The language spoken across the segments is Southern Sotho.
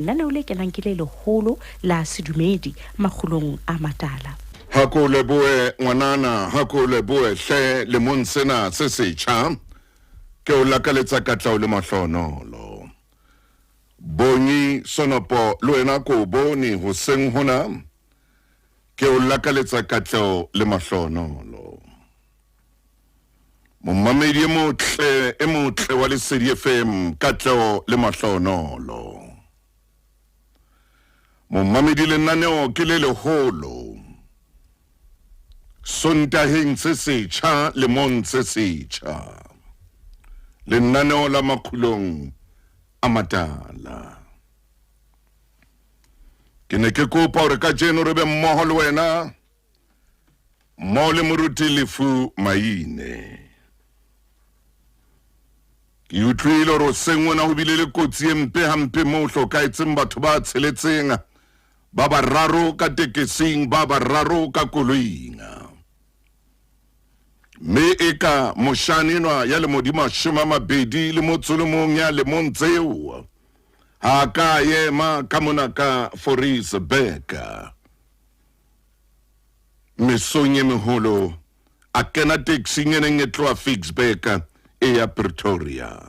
Lenaneo le kenang ke le leholo la sedumedi makgulong a matala. Ha ko lebohe ngwanana, ha ko lebohe hle lemong sena se setjha. Ke o lakaletsa katleho le mahlonolo. Bongi Sonopo le wena ko o bone hoseng hona. Ke o lakaletsa katleho le mahlonolo. Momamedi e motle e motle wa Lesedi FM, katleho le mahlonolo. Momamedi lenaneo ke le leholo. Sontaheng se setjha lemong se setjha. Lenaneo la makgulong a matala. Ke ne ke kopa hore kajeno re be mmoho le wena mmoho le moruti Lefu Maine. Ke utlwile hore hoseng ona ho bile le kotsi e mpe hampe moo hlokahetseng batho ba tsheletseng, ba bararo ka tekesing, ba bararo ka koloing. Mme eka moshane enwa ya lemo di 21 ya lemong tseo ha ka ema ka mona ka Fouriesburg. Mesong e meholo a kena taxing e neng e tloha Ficksburg e ya Pretoria.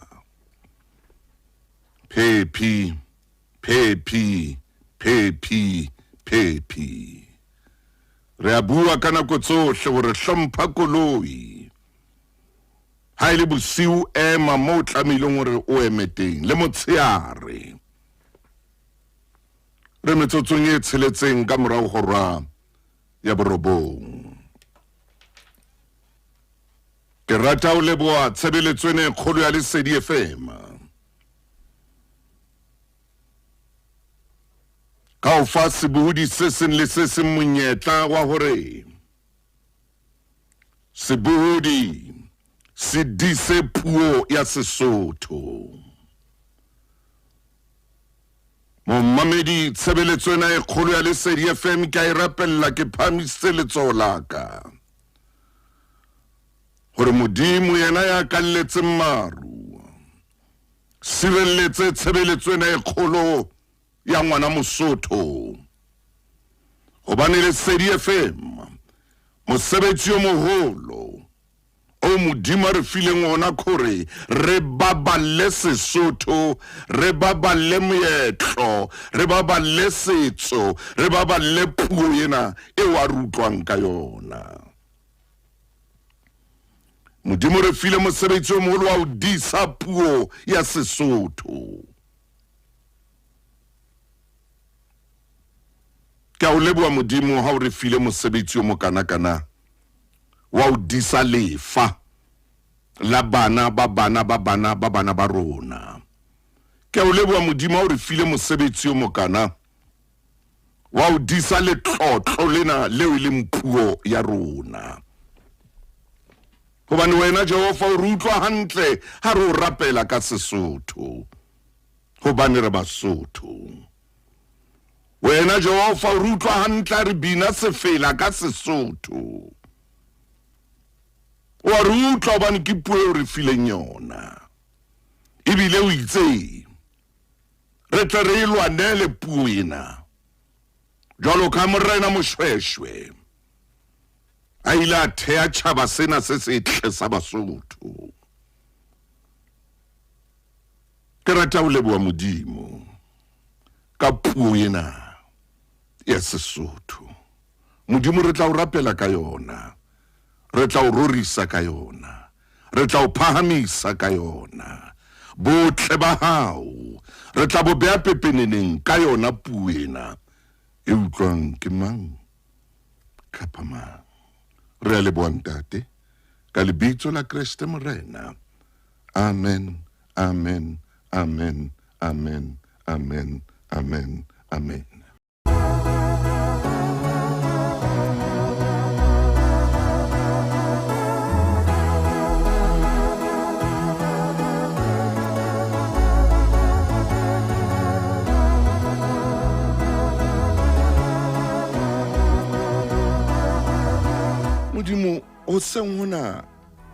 Phephi, phephi, phephi, phephi. Re a bua ka nako tsohle hore hlompha koloi. Ha e le bosiu ema moo o tlamehileng hore o eme teng le motsheare. Re metsotsong e tsheletseng ka morao hora ya borobong. Ke rata ho leboha tshebeletso ena e kgolo ya Lesedi FM. Ka ho fa sebohodi se seng le se seng monyetla wa hore sebohodi se dise puo ya Sesotho. Momamedi, tshebeletso ena e kgolo ya Lesedi FM ke a e rapella, ke phahamisitse letsoho la ka hore Modimo yena ya kalletseng maru sireletse tshebeletso ena e kgolo ya ngwana Mosotho, hobane Lesedi FM mosebetsi o moholo o Modimo a re fileng ona kore re baballe Sesotho, re baballe moetlo, re baballe setso, re baballe puo ena eo a re utlwang ka yona. Modimo re file mosebetsi o moholo wa ho disa puo ya Sesotho. Ke a o leboha Modimo ha o re file mosebetsi o mokanakana wa ho disa lefa la bana ba bana ba bana ba bana ba rona. Ke a o leboha Modimo ha o re file mosebetsi o mokana wa ho disa letlotlo lena leo e leng puo ya rona. Hobane wena Jehova o re utlwa hantle ha re o rapela ka Sesotho, hobane re Basotho. Wena Jehova o re utlwa hantle ha re bina sefela ka Sesotho. O a re utlwa hobane ke puo eo re fileng yona. Ebile o itse re tle re e lwanele puo ena. Jwalo ka Morena Moshweshwe a ile a thea tjhaba sena se setle sa Basotho. Ke rata ho leboha Modimo ka puo ena ya Sesotho. Modimo re tla o rapela ka yona, re tla o rorisa ka yona, re tla o phahamisa ka yona. Botle ba hao re tla bo beha pepeneneng ka yona puo ena e utlwang ke mang kapa mang. Re a leboha Ntate ka lebitso la Kreste Morena. Amen, amen, amen, amen, amen, amen, amen. Modimo, hoseng hona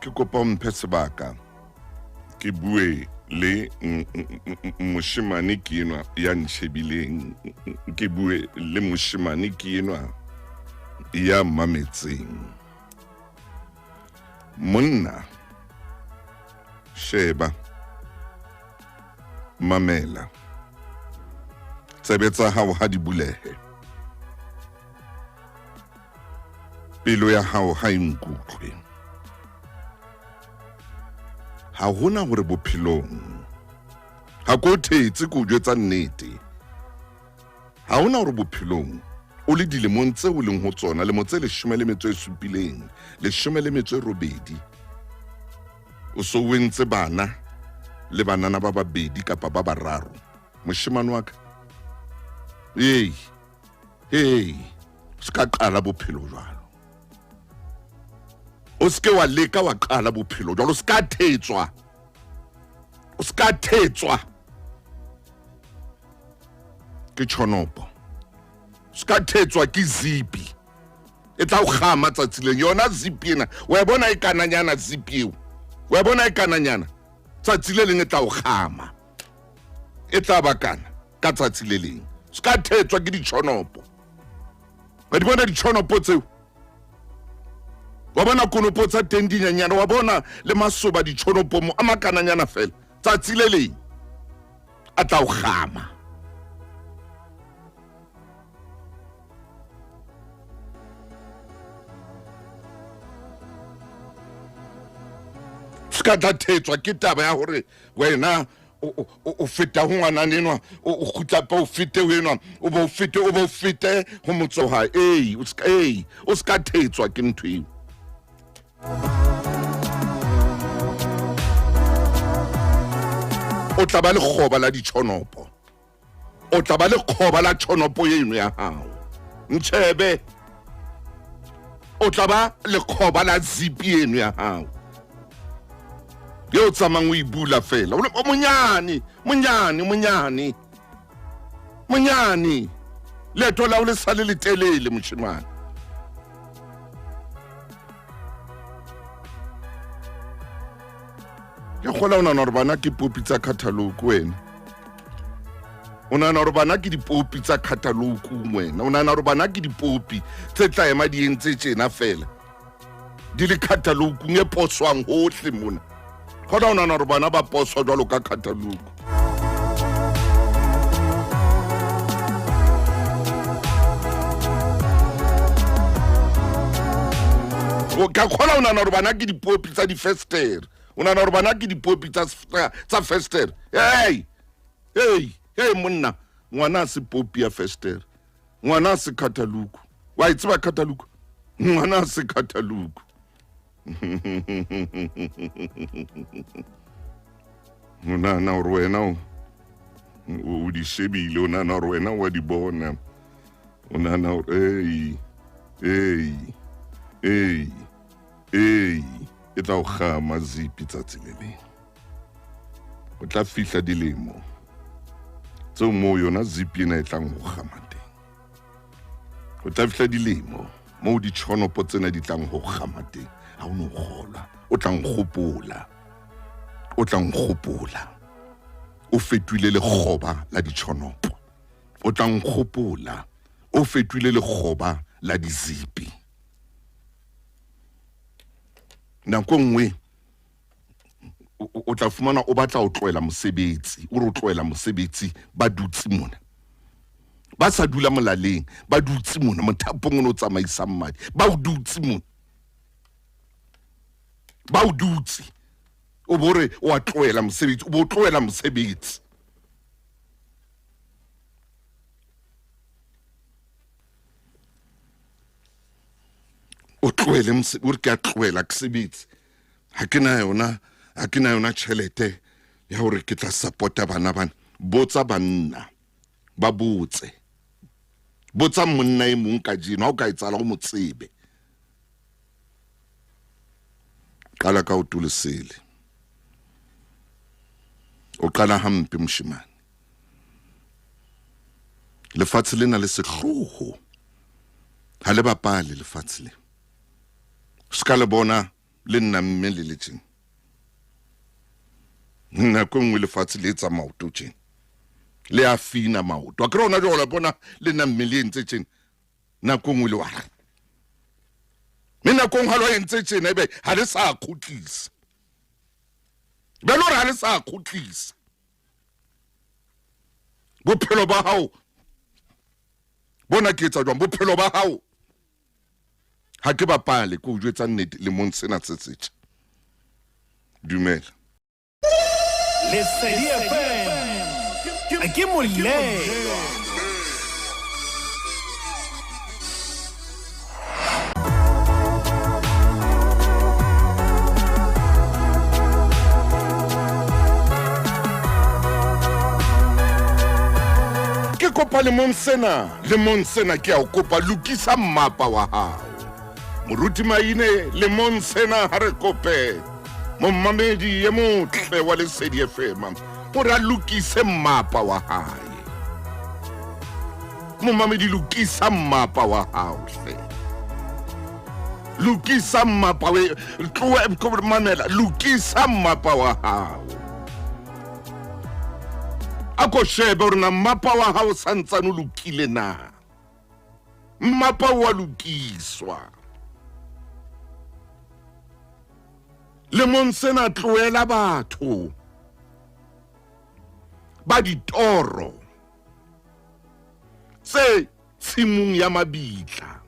ke kopa o mphe sebaka ke bue. Le moshemane ke enwa ya ntšhebileng, ke bue le moshemane ke enwa ya mametseng. Monna, sheba, mamela, tsebe tsa hao ha di bulehe, pelo ya hao ha e nkutlwe. Ha hona hore bophelong ha ko thetse ko jwetsa nnete, ha hona hore bophelong o le dilemong tse o leng ho tsona, lemo tse 17, 18, o so o entse bana le banana ba babedi kapa ba bararo. Moshemane wa ka, ei ei, se ka qala bophelo jwalo. O se ke wa leka wa qala bophelo jwalo. O se ka thetswa, o se ka thetswa ke tšhonopo, o se ka thetswa ke zipi e tla o kgama tsatsi leng. Yona zipi ena wa e bona e kananyana, zipi eo wa e bona e kananyana, tsatsi le leng e tla o kgama, e tla ba kana ka tsatsi le leng. Se ka thetswa ke ditšhonopo. Wa di bona ditšhonopo tseo? Wa bona konopo tsa teng dinyenyane, wa bona le masoba ditšhonopo mo a makananyana fela, tsatsi le leng a tla o kgama. Se ka tla thetswa ke taba ya hore wena o feta ho ngwanana enwa, o kgutla pa o fete ho enwa, o bo fete, o bo fete ho motsoha. Ei, o ska, ei, o ska thetswa ke ntho eo. O tla ba lekgoba la ditšhonopo, o tla ba lekgoba la tšhonopo eno ya hao. Ntšhebe, o tla ba lekgoba la zipi eno ya hao ye o tsamayng o e bula fela. O monyane, monyane, monyane, monyane, leeto la o le sale le telele, moshemane. Ke kgola o nahana gore bana ke popi tsa catalogue wena. O nahana gore bana ke dipopi tsa catalogue wena. O nahana gore bana ke dipopi tse tla ema di entse tjena fela, di le catalogue e poswang hohle mona. Kgona o nahana gore bana ba poswa jwalo ka catalogue. O ka kgona o nahana gore bana ke dipopi tsa difestere. O nahana gore bana ke dipopi tsa festere. Hey, hey, hey, monna, ngwana a se popi ya festere, ngwana a se catalogue. Wa e tseba catalogue? Ngwana a se catalogue. O nahana gore wena o di shebile, o nahana gore wena wa di bona, o nahana gore ei, ei, ei, ei, e tla o kgama zipi tsatsi le leng. O tla fihla dilemo tseo moo yona zipi ena e tlang go kgama teng. O tla fihla dilemo moo ditšhonopo tsena di tlang go kgama teng. Ha o no kgolwa, o tla nkgopola, o tla nkgopola. O fetohile lekgoba la ditšhonopo. O tla nkgopola, o fetohile lekgoba la dizipi. Nako nngwe o tla fumana o batla o tlohela mosebetsi, o re o tlohela mosebetsi, ba dutse mona, ba sa dula molaleng, ba dutse mona mothapong o ne o tsamaisang madi, ba o dutse mona, ba o dutse, o bo re o a tlohela mosebetsi, o bo o tlohela mosebetsi. O tlohele o re ke a tlohela ke sebetse, ha ke na yona, ha ke na yona tjhelete ya hore ke tla support-a bana bana. Botsa banna, ba botse, botsa monna e mong kajeno, ha o ka etsahala o mo tsebe. Qala ka o tolesele, o qala hampe moshemane. Lefatshe lena le sehloho, ha le bapale lefatshe le. Se ka le bona le nna mme le le tjena. Nako e nngwe lefatshe le etsa maoto tjena, le a fina maoto. Akere hona jwale bona le nna mmele e entse tjena, nako e nngwe le wa re. Mme nako e nngwe ha lo entse tjena ebe ha le sa kgutlisa. Be le hore ha le sa kgutlisa. Bophelo ba hao bona ke etsa jwang? Bophelo ba hao ha ke bapale, ke o jwetsa nnete lemong sena se setjha. Dumela. Lesedi FM ke molelwa. Ke kopa lemong sena, lemong sena ke a o kopa, lokisa mmapa wa hao. Moruti Maine, lemong sena ha re kope mommamedi e motle wa Lesedi FM hore a lokise mmapa wa hae. Momamedi, lokisa mmapa wa hao hle. Lokisa mmapa we tloe mamela, lokisa mmapa wa hao. A ko shebe hore na mmapa wa hao santsane o lokile na. Mmapa o a lokiswa. Lemong sena tlohela batho ba ditoro tse tshimong ya mabitla.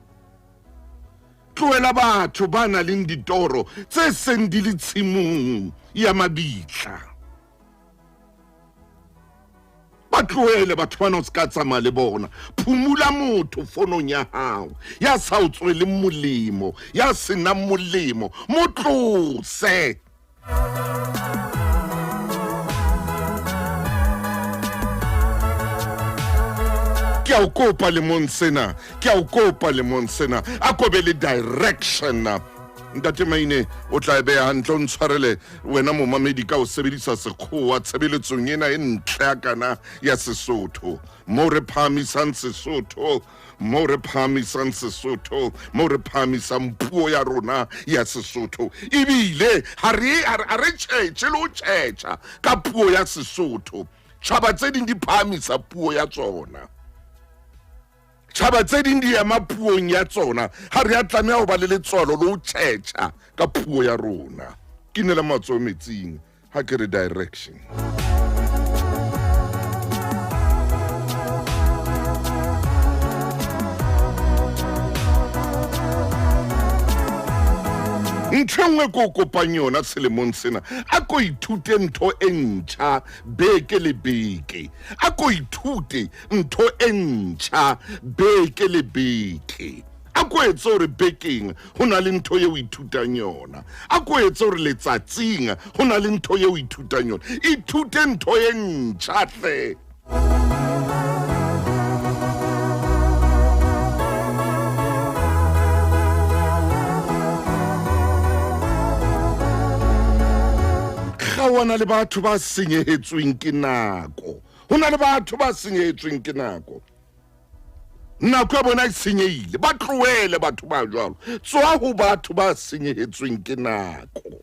Tlohela batho ba nang le ditoro tse seng di le tshimong ya mabitla. Ba tlohele batho bana, o se ka tsamaya le bona. Phumula motho fonong ya hao ya sa o tsweleng molemo, ya senang molemo, mo tlose. Ke a o kopa lemong sena, ke a o kopa lemong sena, a ko be le direction. Ntate Maine o tla e beha hantle, o ntshwarele wena momamedi ka ho sebedisa sekgowa tshebeletsong ena e ntle ya kana ya Sesotho, moo re phahamisang Sesotho, moo re phahamisang Sesotho, moo re phahamisang puo ya rona ya Sesotho. Ebile ha re ha re tjhetjhe le ho tjhetjha ka puo ya Sesotho. Tjhaba tse ding di phahamisa puo ya tsona, tjhaba tse ding di ema puong ya tsona. Ha re a tlameha ho ba le letswalo le ho tjhetjha ka puo ya rona. Ke nele matsoho metsing ha ke re direction. Ntho e nngwe ke o kopang yona selemong sena, a ko ithute ntho e ntjha beke le beke. A ko ithute ntho e ntjha beke le beke. A ko etse hore bekeng ho na le ntho eo ithutang yona. A ko etse hore letsatsing ho na le ntho eo ithutang yona. Ithute ntho e ntjha hle. Kgaoana le batho ba senyehetsweng ke nako. Ho na le batho ba senyehetsweng ke nako. Nako ya bona e senyehile. Ba tlohele batho ba jwalo. Tswa ho batho ba senyehetsweng ke nako.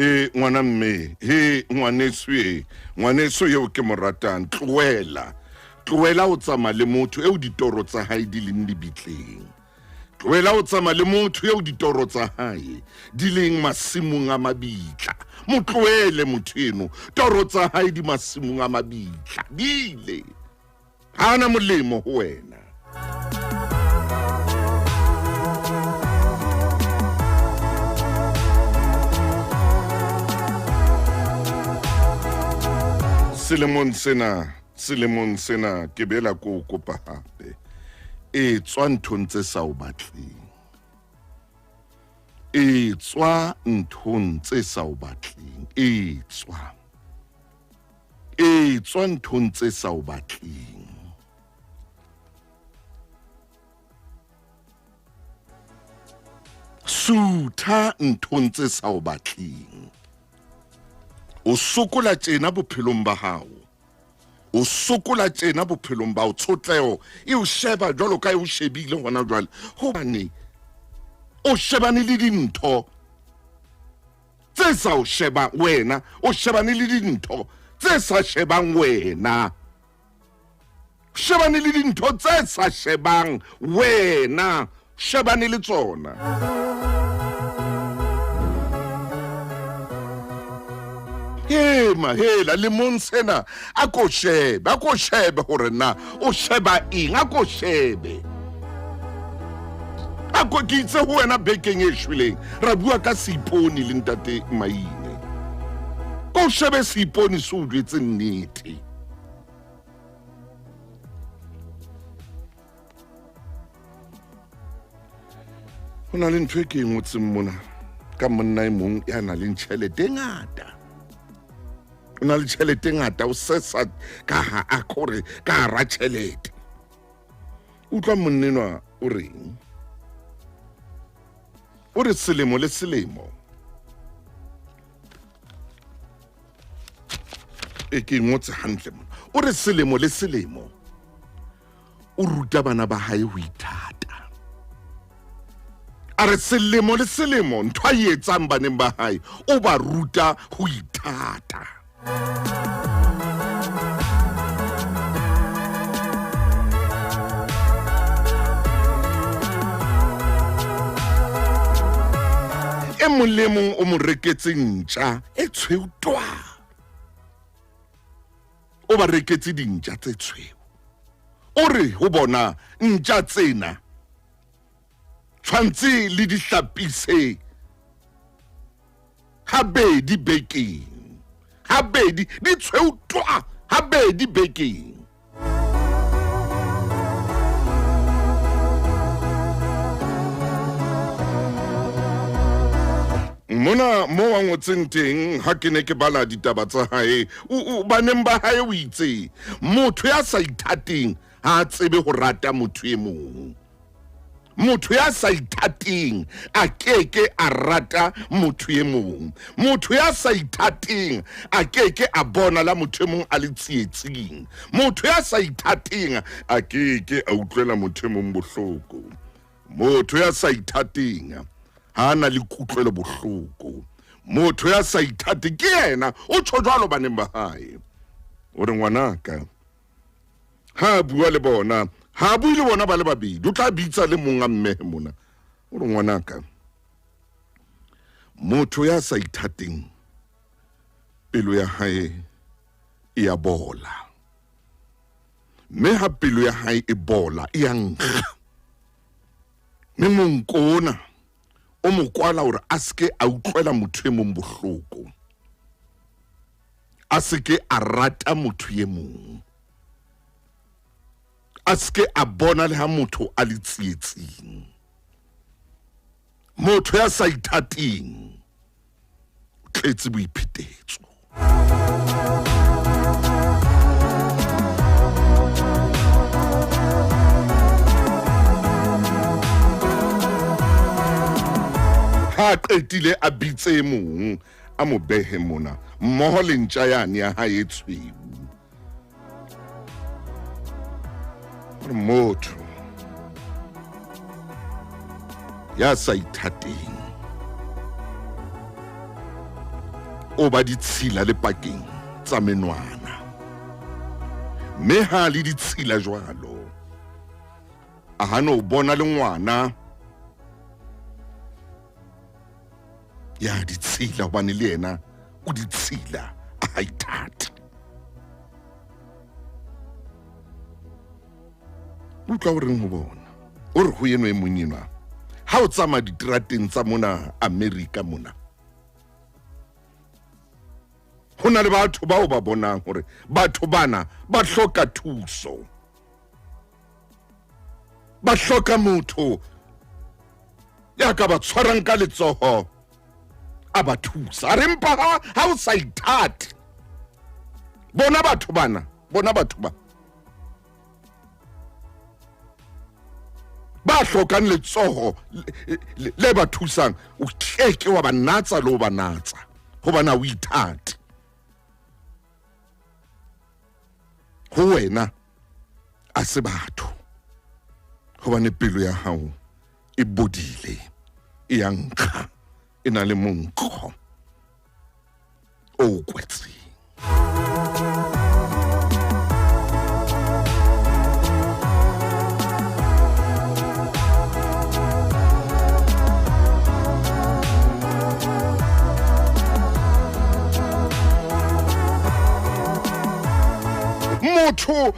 E ngwana mme, he ngwaneso, e ngwaneso eo ke mo ratang, tlohela, tlohela ho tsamaya le motho eo ditoro tsa hae di leng lebitleng. Tlohela ho tsamaya le motho eo ditoro tsa hae di leng masimong a mabitla. Mo tlohele motho eno, toro tsa hae di masimong a mabitla, di ile. Ha ana molemo ho wena. Selemong sena, selemong sena ke bela ko kopa hape. E tswa nthong tse sa o batleng. E tswa nthong tse sa o batleng. E tswa. E tswa nthong tse sa o batleng. Sutha nthong tse sa o batleng. O sokola tjena bophelong ba hao. O sokola tjena bophelong ba hao. Tshotleho e o sheba jwalo ka e o shebile hona jwale. Hobane o shebane le dintho tse sa o sheba wena, o shebane le dintho tse sa shebang wena. Shebane le dintho tse sa shebang wena, shebane le tsona. Hema hela lemong sena a ko shebe, a ko shebe hore na o sheba eng, a ko shebe. A ko ke itse ho wena bekeng e shweleng ra bua ka seipone le ntate Maine. Ko shebe seipone se o jwetse nnete. Ho na le ntho e ke e ngotseng mona ka monna e mong ya nang le tjhelete e ngata. O na le tjhelete e ngata, o sesa ka ha a kore ka hara tjhelete. Utlwa monna enwa o reng? O re selemo le selemo e ke ngotse hantle mona. O re selemo le selemo o ruta bana ba hae ho ithata. A re selemo le selemo ntho a e etsang baneng ba hae o ba ruta ho ithata. E mong le mong o mo reketse ntja e tshweu twa. O ba reketse dintja tse tshweu. O re ho bona ntja tsena tshwantse le di hlapise habedi bekeng. Habedi di tshweu twa habedi bekeng. Mona mo a ngotseng teng ha ke ne ke bala ditaba tsa hae, baneng ba hae o itse motho ya sa ithateng ha a tsebe ho rata motho e mong. Motho ya sa ithateng a keke a rata motho e mong. Motho ya sa ithateng a keke a bona la motho e mong a le tsietsing. Motho ya sa ithateng a keke a utlwela motho e mong bohloko. Motho ya sa ithateng ha a na le kutlwelo bohloko. Motho ya sa ithateng ke yena o tjho jwalo baneng ba hae. O re ngwanaka ha a bua le bona, ha a bue le bona ba le babedi, o tla bitsa le mong a mmehe mona. O re ngwanaka, motho ya sa ithateng pelo ya hae e ya bola, mme ha pelo ya hae e bola e ya nkga, mme monko ona o mo kwala hore a seke a utlwela motho e mong bohloko, a seke a rata motho e mong, a seke a bona le ha motho a le tsietsing. Motho ya sa ithateng o tletse boiphetetso. Ha a qetile a bitse e mong a mo behe mona mmoho le ntja yane ya hae e tshweu. Re motho ya sa ithateng o ba ditshila le pakeng tsa menwana, mme ha le ditshila jwalo a hane o bona le ngwana ya ditshila, hobane le yena o ditshila a ha ithate. Utlwa o reng ho bona, o re ho eno e mong enwa, ha o tsamaya diterateng tsa mona Amerika mona, ho na le batho bao ba bonang hore batho bana ba hloka thuso, ba hloka motho ya ka ba tshwarang ka letsoho a ba thusa. A re mpa ha o sa ithate, bona batho bana, bona batho ba. Ba hlokang letsoho le ba thusang, o keke wa ba natsa le o ba natsa, hobane ha o ithate. Ho wena a se batho, hobane pelo ya hao e bodile, e ya nkga, e na le monkgo o kwetseng. Motho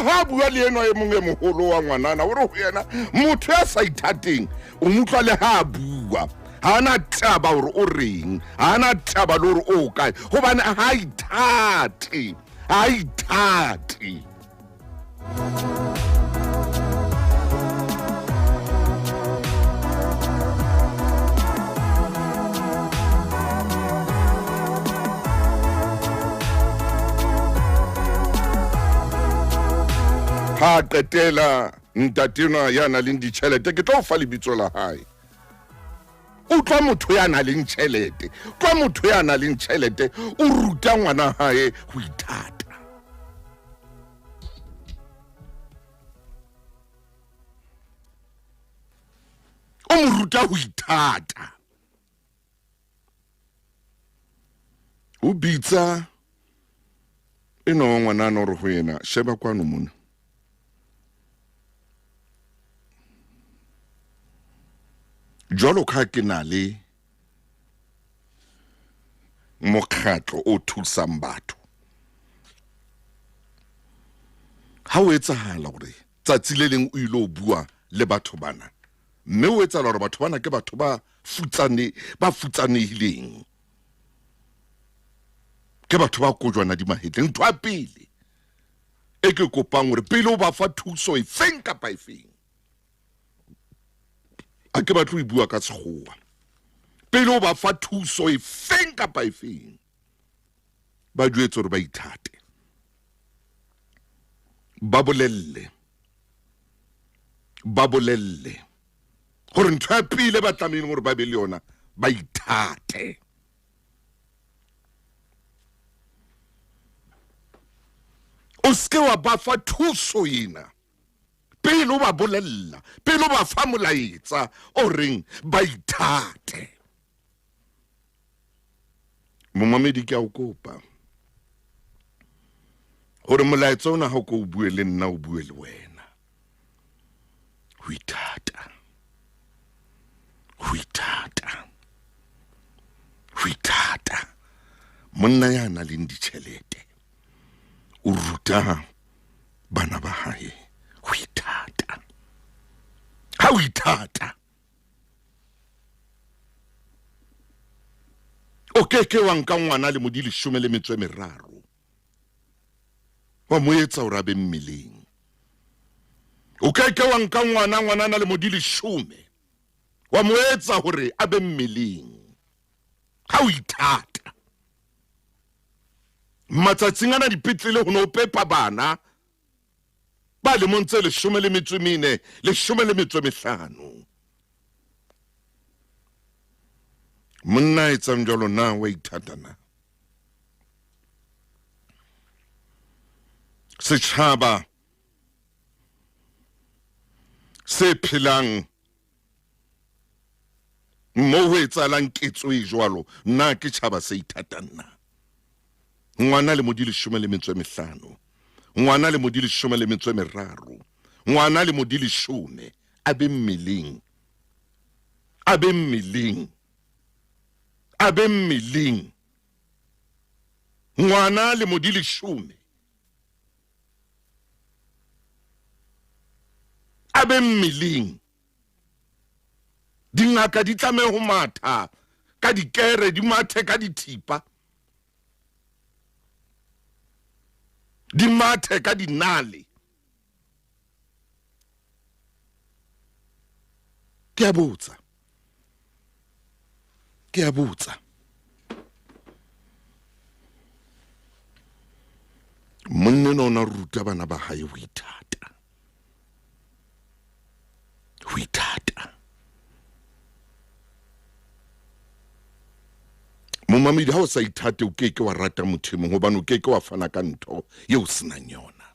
ha bua le enwa e mong e moholo wa ngwanana, o re ho yena motho ya sa ithateng o mo utlwa le ha a bua, ha ana taba hore o reng, ha ana taba le hore o kae, hobane ha ithate, ha ithate. Ha qetela ntatena ya nang le ditjhelete, ke tlo o fa lebitso la hae. Utlwa motho ya nang le tjhelete, utlwa motho ya nang le tjhelete o ruta ngwana hae ho ithata. O mo ruta ho ithata. O bitsa enwa wa ngwanana o re ho yena, sheba kwano mona. Jwalo ka ke na le mokgatlo o thusang batho, ha o etsahala hore tsatsi le leng o ile o bua le batho bana, mme o etsahala hore batho bana ke batho ba ba futsanehileng, ke batho ba kojwana di mahetleng. Ntho ya pele e ke kopang hore pele o ba fa thuso efeng kapa efeng, a ke batle ho e bua ka sekgowa, pele o ba fa thuso efeng kapa efeng, ba jwetse hore ba ithate, ba bolelle hore ntho ya pele ba tlamehileng hore ba be le yona, ba ithate. O seke wa ba fa thuso ena pele o ba bolella, pele o ba fa molaetsa o reng ba ithate. Momamedi, ke a o kopa hore molaetsa ona ha o ko o bue le nna, o bue le wena. Ho ithata, ho ithata, ho ithata. Monna ya nang le ditjhelete o ruta bana ba hae ho ithata. Ha o ithata, o keke wa nka ngwana le modi 13 wa mo etsa hore a be mmeleng. O keke wa nka ngwana le modi 10 wa mo etsa hore a be mmeleng. Ha o ithata, matsatsing ana dipetlele ho no pepa bana ba lemong tse 14, 15. Monna a etsang jwalo na wa ithata na? Setjhaba se phelang mo ho etsahalang ketso e jwalo, na ke tjhaba se ithatang na? Ngwana le modi 15, ngwana le modi 13, ngwana le modi 10 a be mmeleng, a be mmeleng, a be mmeleng. Ngwana le modi 10 a be mmeleng. Dingaka di tlameha ho matha ka dikere, di mathe ka dithipa, di mathe ka dinale. Ke a botsa, ke a botsa. Monna enwa o na ruta bana ba hae ho ithata. Ho ithata. Momamedi, ha o sa ithate o ke ke wa rata motho e mong, hobane o ke ke wa fana ka ntho eo o senang yona.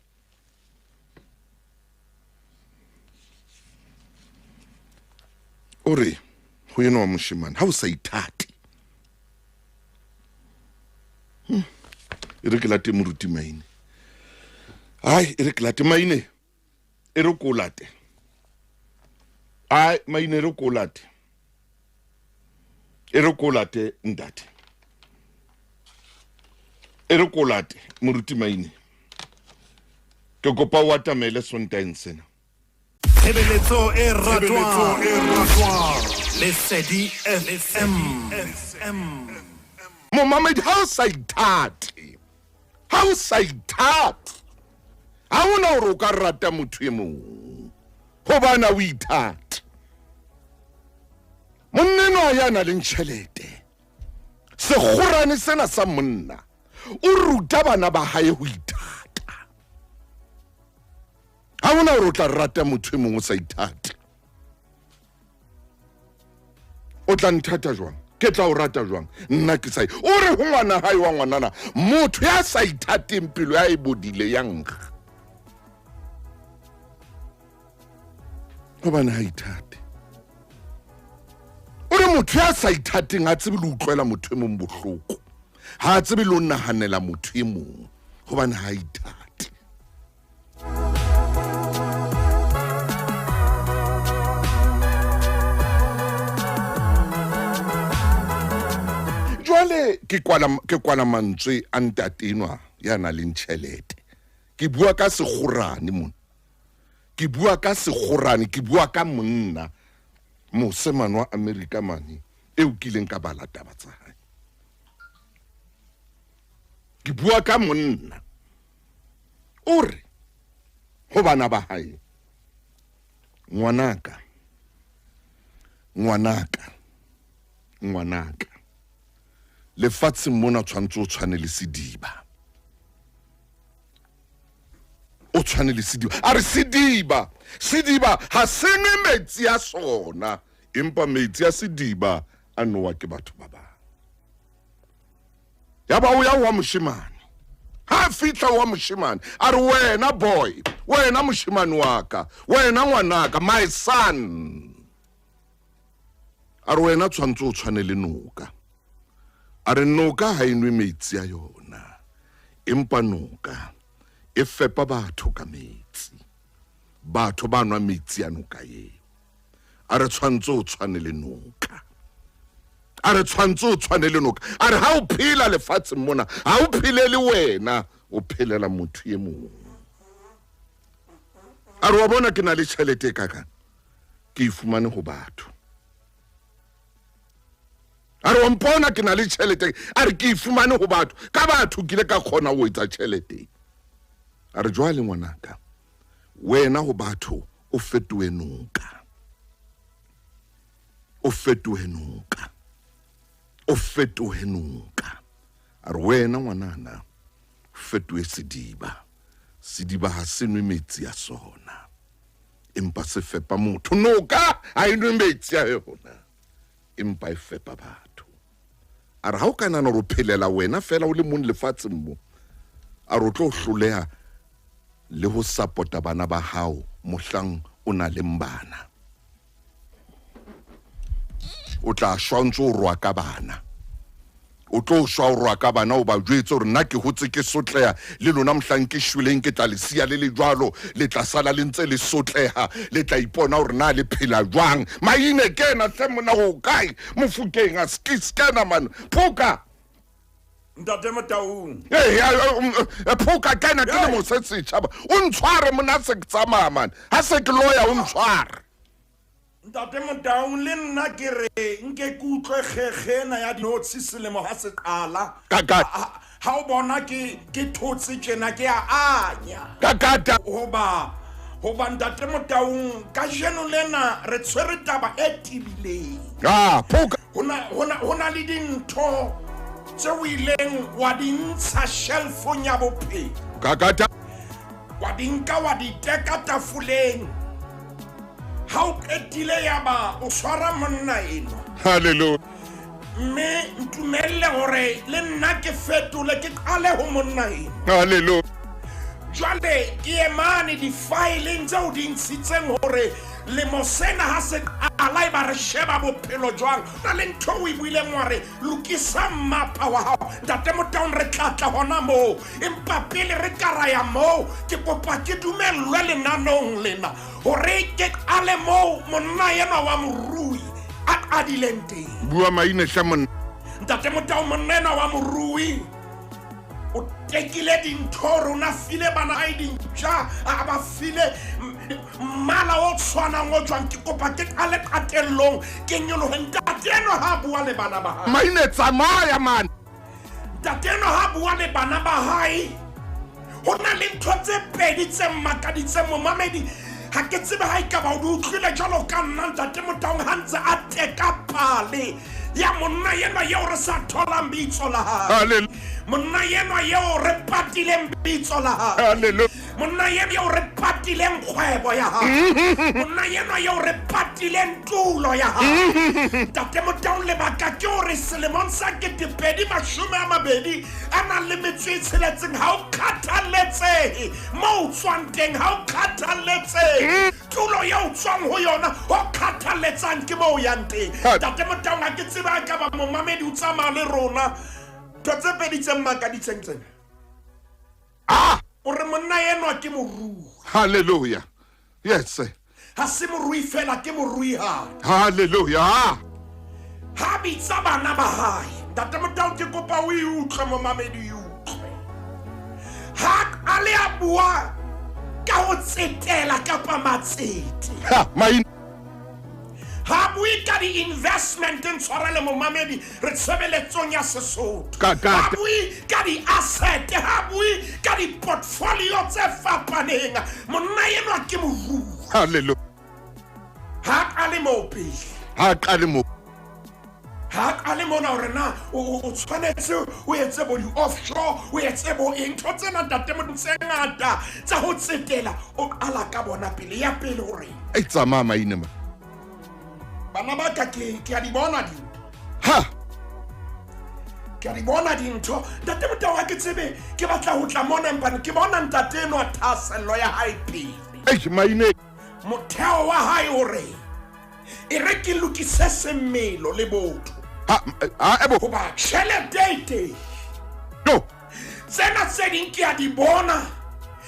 O re ho enwa wa moshemane, ha o sa ithate, e re ke late moruti Maine. Ai, e re ke late Maine, e re ko late. Ai, Maine, e re ko late, e re ko late ntate, e re ko late moruti Maine. Ke kopa o atamele Sontaeng sena. Tshebeletso e ratwang Lesedi FM. Momamedi, ha o sa ithate, ha o sa ithate, ha hona hore o ka rata motho e mong, hobane ha o ithate. Monna enwa ya nang le tjhelete, sekgorane sena sa monna, o ruta bana ba hae ho ithata. Ha hona hore o tla rata motho e mong o sa ithate. O tla nthata jwang? Ke tla o rata jwang? Nna ke sa, o re ho ngwana hae wa ngwanana, motho ya sa ithateng pelo ya e bodile ya nkga. Hobane ha ithate. O re motho ya sa ithateng ha tsebe le utlwela motho e mong bohloko. Ha tsebe le ho nahanela motho e mong, hobane ha ithate. Jwale ke kwala mantswe a ntate enwa ya nang le tjhelete. Ke bua ka sekgorane mona. Ke bua ka sekgorane, ke bua ka monna mose mane wa Amerika mane eo kileng ka bala taba tsa hae. Ke bua ka monna. O re ho bana ba hae, ngwanaka, ngwanaka, ngwanaka, lefatsheng mona tshwantse o tshwane le sediba. O tshwane le sediba. A re sediba, sediba ha se nwe metsi a sona, empa metsi a sediba a nowa ke batho ba bang. Ya ba o ya wa moshemane. Ha fihla wa moshemane, a re wena boy, wena moshemane wa ka, wena ngwanaka, my son. A re wena tshwantse o tshwane le noka. A re noka ha e nwe metsi a yona, empa noka e fepa batho ka metsi. Batho ba nwa metsi a noka eo. A re tshwantse o tshwane le noka. A re tshwantse o tshwane le noka. A re ha o phela lefatsheng mona, ha o phelele wena, o phelela motho e mong. A re wa bona ke na le tjhelete e kakang, ke e fumane ho batho. A re wa mpona ke na le tjhelete, a re ke e fumane ho batho, ka batho ke ile ka kgona ho etsa tjhelete. A re jwale ngwanaka, wena ho batho o fetohe noka. O fetohe noka. O fetohe noka. A re wena ngwanana, o fetohe sediba. Sediba ha se nwe metsi a sona, empa se fepa motho. Noka ha e nwe metsi a yona, empa e fepa batho. A re ha o ka nahana hore o phelela wena fela o le mong lefatsheng mo, a re o tlo hloleha le ho support-a bana ba hao mohlang o na leng bana. O tla shwa o ntse o roa ka bana. O tlo shwa o roa ka bana, o ba jwetse hore nna ke hotse ke sotleha, le lona mohlang ke shweleng ke tla le siya le le jwalo, le tla sala le ntse le sotleha, le tla ipona hore na le phela jwang. Maine kena hle mona ho kae? Mofokeng a ske man. Phoka. Ntate Motaung. Phoka kena ke le mose setjhaba. O ntshware mona se ke tsamaya man. Ha se ke loya o ntshware. Ntate Motaung le nna ke re nke ke utlwe kgekgena ya dinotshi selemo ha se qala. Ka Ha o bona ke thotse tjena ke a anya. Ka kata. Hoba Ntate Motaung kajeno lena re tshwere taba e tebileng. Ah, phoka. Hona le dintho tse o ileng wa di ntsha shelfong ya bophelo. Ka kata. Wa di nka wa di teka tafoleng. Ha o qetile ya ba o tshwara monna enwa. Hallelujah. Mme ntumelle hore le nna ke fetole ke qale ho monna enwa. Hallelujah. Jwale ke emane difaeleng tseo di ntshitseng hore lemo sena ha se qala e ba re sheba bophelo jwang. Na le ntho o e buileng wa re lokisa mmapa wa hao. Ntate Motaung re tla tla hona moo. Empa pele re ka ra ya moo, ke kopa ke dumellwe lenanong lena hore ke qale moo monna enwa wa morui a qadileng teng. Bua maine hle monna. Ntate Motaung, monna enwa wa morui o tekile dintho rona file bana hae dintja, a ba file mmala o tshwanang o jwang. Ke kopa ke qale qetellong ke nyolohe. Ntate enwa ha bua le bana ba hae. Maine tsamaya man. Ntate enwa ha bua le bana ba hae, ho na le ntho tse pedi tse mmakaditseng momamedi. Ha ke tsebe ha ekaba o di utlwile jwalo ka nna. Ntate Motaung ha ntse a teka pale ya monna enwa eo re sa tholang bitso la hae. Hallelujah. Monna enwa eo re patileng bitso la hae. Hallelujah. Monna enwa eo re patileng kgwebo ya hae. Monna enwa eo re patileng tulo ya hae. Ntate Motaung, lebaka ke hore selemong sa 2026 ha o kgathaletsehe moo o tswang teng, ha o kgathaletsehe tulo eo o tswang ho yona, ho kgathaletsang ke moo o yang teng. Ntate Motaung, ha ke tsebe ha ekaba momamedi o tsamaya le rona. Ntho tse pedi tse mmakaditseng tsena. Ah! O re monna enwa ke morui. Hallelujah. Yes. Ha se morui fela, ke moruihadi. Hallelujah. Ha bitsa bana ba hae. Ntate Motaung, ke kopa o e utlwe momamedi, e utlwe. Ha a le a bua ka ho tsetela kapa matsete. Ha, maine. Ha bue ka di-investment, ntshwarele momamedi, re tshebeletsong ya Sesotho. Ka ka. Ha bue ka di-asset, ha bue ka di-portfolio tse fapaneng. Monna enwa ke morui. Hallelujah. Ha qale moo pele. Ha qale moo. Ha qale mona hore na o tshwanetse o etse bo di-offshore, o etse bo eng. Ntho tsena ntate Motaung tse ngata tsa ho tsetela, o qala ka bona pele. Ya pele hore Ei tsamaya maine ma. Bana ba ka ke a di bona dintho. Ha. Ke a di bona dintho. Ntate Motaung, ha ke tsebe ke batla ho tla mona, empa ke bona ntate enwa thahasello ya hae pele. Eish maine. Motheo wa hae hore e re ke lokise semelo le botho. Ha ha ebo. Hoba tjhelete e teng. No. Tsena tse ding ke a di bona.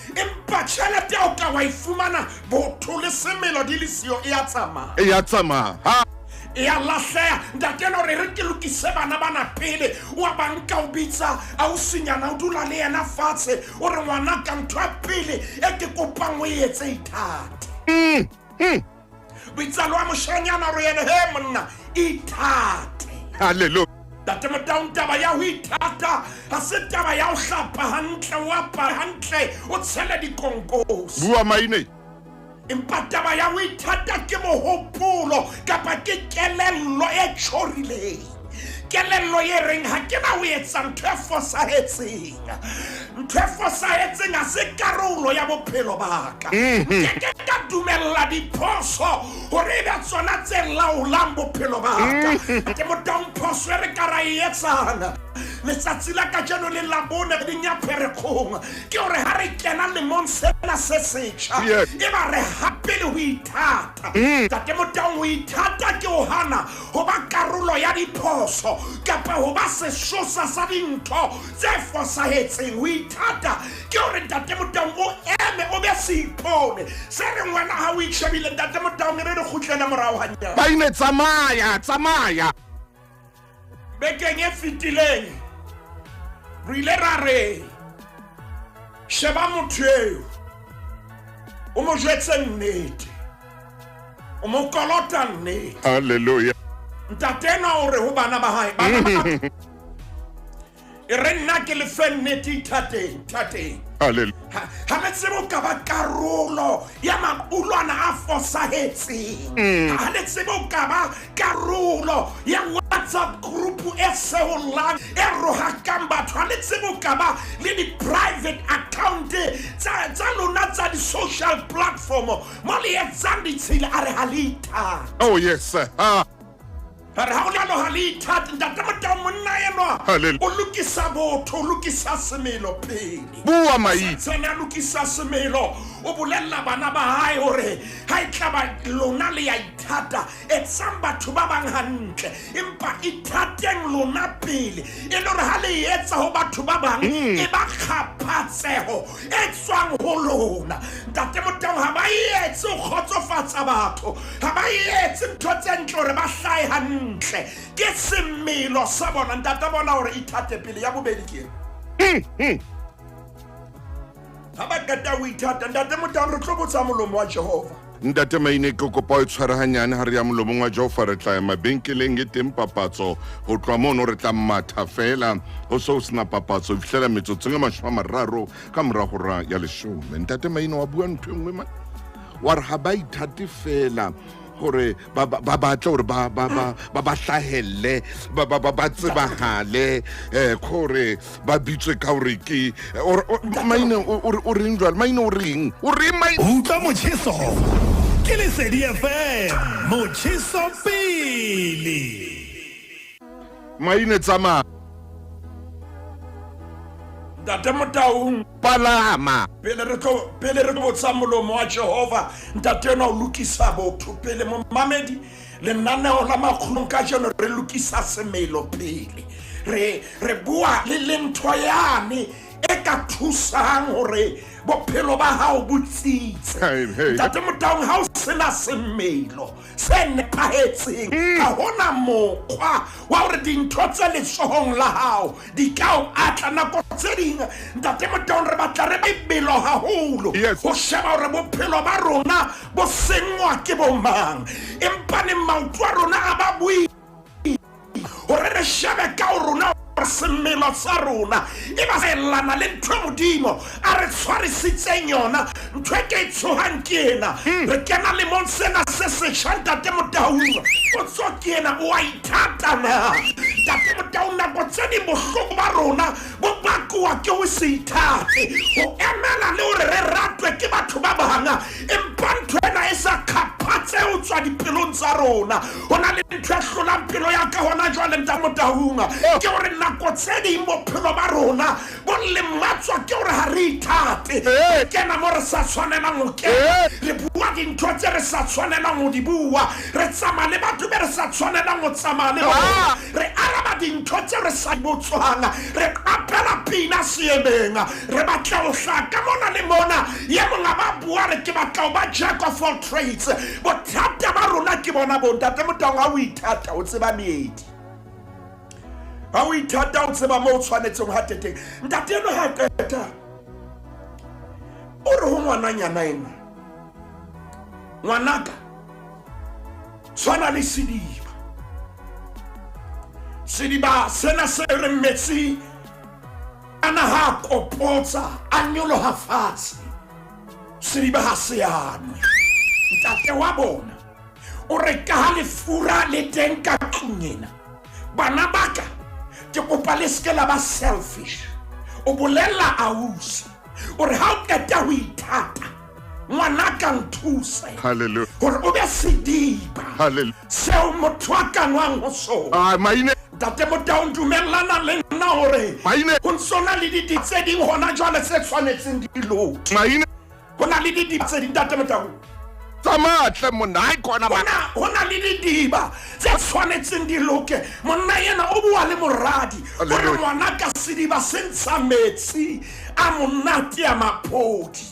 Empa tjhelete o ka wa e fumana, botho le semelo di le siyo, e a tsamaya. E a tsamaya. Ha. E a lahleha. Ntate enwa hore re ke lokise bana bana pele. O a ba nka o bitsa ausinyana, o dula le yena fatshe. O re ngwana ka ntho ya pele e ke kopang o e etse ithate. Boitsalo wa moshanyana re yena, he monna, ithate. Hallelujah. Ntate Motaung, taba ya ho ithata ha se taba ya ho hlapa hantle, o apare hantle, o tshele dikonkosi. Bua maine. Empa taba ya ho ithata ke mohopolo kapa ke kelello e tjhorileng. Kelello e reng ha ke na ho etsa ntho e fosahetseng. Ntho e fosahetseng ha se karolo ya bophelo ba ka. Nke ke ka dumella diphoso hore e be tsona tse laolang bophelo ba ka. Ke Motaung, phoso e re ka ra e etsang letsatsi la kajeno le Labone kgweding ya Pherekgong ke hore ha re kena lemong sena se setjha, e ba re hape le ho ithata. Ntate Motaung, ho ithata ke ho hana ho ba karolo ya diphoso kapa ho ba sesosa sa dintho tse fosahetseng. Ho ithata ke hore Ntate Motaung o eme o be seipone se reng wena ha o itjhebile. Ntate Motaung, re re kgutlele morao hanyane. Maine tsamaya, tsamaya. Bekeng e fetileng re ile ra re sheba motho eo o mo jwetse nnete, o mo kolota nnete. Hallelujah. Ntate enwa o re ho bana ba hae, bana ba e re nna ke le fe nnete, ithateng, thateng. Hallelujah. Ha le tsebe o ka ba karolo ya maqulwana a fosahetseng. Ha le tsebe o ka ba karolo ya WhatsApp group e seholang e rohakang batho. Ha le tsebe o ka ba le di-private account tsa lona tsa di-social platform mo le etsang ditshila a re ga le ithate. Oh yes sir. A re ga o jalo ga le ithate. Ntate Motao, monna enwa o lokisa botho, o lokisa semelo pele. Bua Maine. Tsene a lokisa semelo, o bolella bana ba hae hore ha e tla ba lona le ya ithata, etsang batho ba bang hantle, empa ithateng lona pele, e le hore ha le etsa ho batho ba bang e ba kgaphatseho e tswang ho lona. Ntate Motao, ha ba etse ho kgotsofatsa batho, ha ba etse ntho tse ntle hore ba hlahe hantle, ke semelo sa bona. Ntate bona hore ithate pele. Ya bobedi ke ena. Ha ba qeta ho ithata, Ntate Motao, re tlo botsa molomo wa Jehova. Ntate Maine, ke kopa o tshware hanyane ha re ya molomong wa Jehova. Re tla ya mabenkeleng, e teng papatso. Ho tloha mono re tla matha fela ho so ho sena papatso ho fihlela metsotsong e 30 ka mora hora ya 10. Ntate Maine, wa bua ntho e nngwe mane, wa re ha ba ithate fela hore ba batle hore ba ba ba ba ba hlahelle, ba ba ba ba tsebahale, khore ba bitswe ka hore ke Maine. O reng jwale Maine? O reng? O reng Maine? Utlwa motjheso ke Lesedi FM, motjheso pele. Maine, tsamaya. Ntate Motaung, palama. Pele re tlo pele re botsa molomo wa Jehova, ntate enwa o lokisa botho pele. Momamedi, lenaneo la Makgulong kajeno re lokisa semelo pele. Re re bua le le ntho yane e ka thusang hore bophelo ba hao bo tsitse. Ntate Motaung, ha o sena semelo se nepahetseng, ha hona mokgwa wa hore dintho tse letsohong la hao di ka o atla. Nako tse ding, Ntate Motaung, re batla re lebelo haholo ho sheba hore bophelo ba rona bo senngwa ke bomang, empaneng maoto a rona a ba boi hore re shebe ka ho rona hore semelo sa rona e ba elana le ntho e Modimo a re tshwarisitseng yona. Ntho e ke e tshohang ke ena, re kena lemong sena se setjha. Ntate Motaung, potso ke ena: o a ithata na? Ntate Motaung, nako tse ding bohloko ba rona bo bakoa ke ho se ithate, ho emela le hore re ratwe ke batho ba bang, empa ntho ena e sa kgaphatse ho tswa dipelong tsa rona. Ho na le ntho e hlolang pelo ya ka hona jwale, Ntate Motaung, ke hore nako tse ding bophelo ba rona bo lematswa ke hore ha re ithate. Re kena mo re sa tshwanelang ho kena, re bua dintho tse re sa tshwanelang ho di bua, re tsamaya le batho be re sa tshwanelang ho tsamaya le bona, re araba dintho tse re sa di botswang, re qapela pina seemeng, re batla ho hlaha ka mona le mona. Ye mong a ba bua re ke batla ho ba jack of all trades. Bothata ba rona ke bona bo. Ntate Motaung, ha o ithata o tseba meedi, ha o ithata o tseba mo o tshwanetseng ho hate teng. Ntate eno ha qeta o re ho ngwananyana ena: ngwanaka, tshwana le sediba. Sediba sena se re metsi ana ha kopotsa a nyoloha fatshe, sediba ha se anwe. Ntate wa bona o re ka ha lefura le teng ka tlung ena, bana baka, ke kopa le seke la ba selfish. O bolella ausi o re ha o qeta ho ithata, ngwanaka, nthuse hore o be sediba seo motho a ka nwang ho sona. Ah, Maine. Ntate Motaung, dumellana le nna hore Maine. ho ntso na le didi tse ding hona jwale tse tshwanetseng di loke. Maine. Ho na le didiba tse ding, Ntate Motaung. Tsamaya tle monna, ha e kona. Ho na le didiba tse tshwanetseng di loke. Monna ena o bua le moradi o re: ngwana ka, sediba se ntsha metsi a monate a maphodi.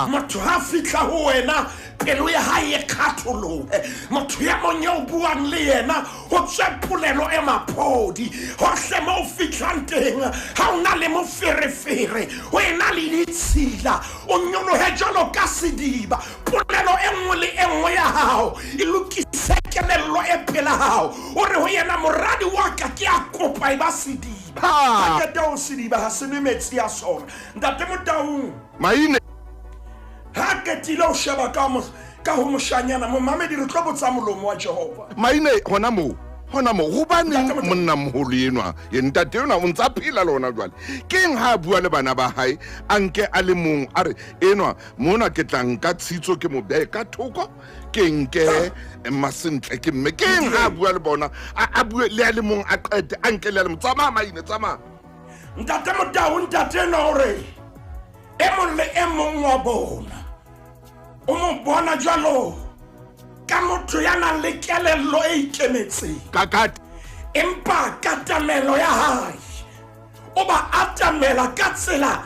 Motho ha fihla ho wena, pelo ya hae e kgatholohe. Motho ya mong eo buang le yena, ho tswe polelo e maphodi. Hohle mo o fihlang teng, ha o na le moferefere, ho ena le ditshila, o nyolohe jwalo ka sediba. Polelo e nngwe le e nngwe ya hao e lokise kelello e pela hao. O re ho yena: moradi wa ka, ke a kopa, e ba sediba. Ha qeta ho sediba ha se nwe metsi a sona. Ntate Motaung, Maine. ha qetile ho sheba ka ho moshanyana, momamedi, re tlo botsa molomo wa Jehova. Maine, hona moo. Hona mo hobaneng monnamoholo enwa ye ntate enwa o ntse a phela le ona jwale, ke eng ha a bua le bana ba hae a nke a le mong a re enwa mona ke tla nka tshitso ke mo behe ka thoko, ke nke Masentle ke mme? Ke eng ha a bua le bona a bue le a le mong, a qete a nke le a le mong? Tsamaya maine, tsamaya. Ntate Motau, ntate enwa o re e mong le e mong wa bona o mo bona jwalo ka motho ya nang le kelello e ikemetseng. Kakate. Empa katamelo ya hae, o ba atamela ka tsela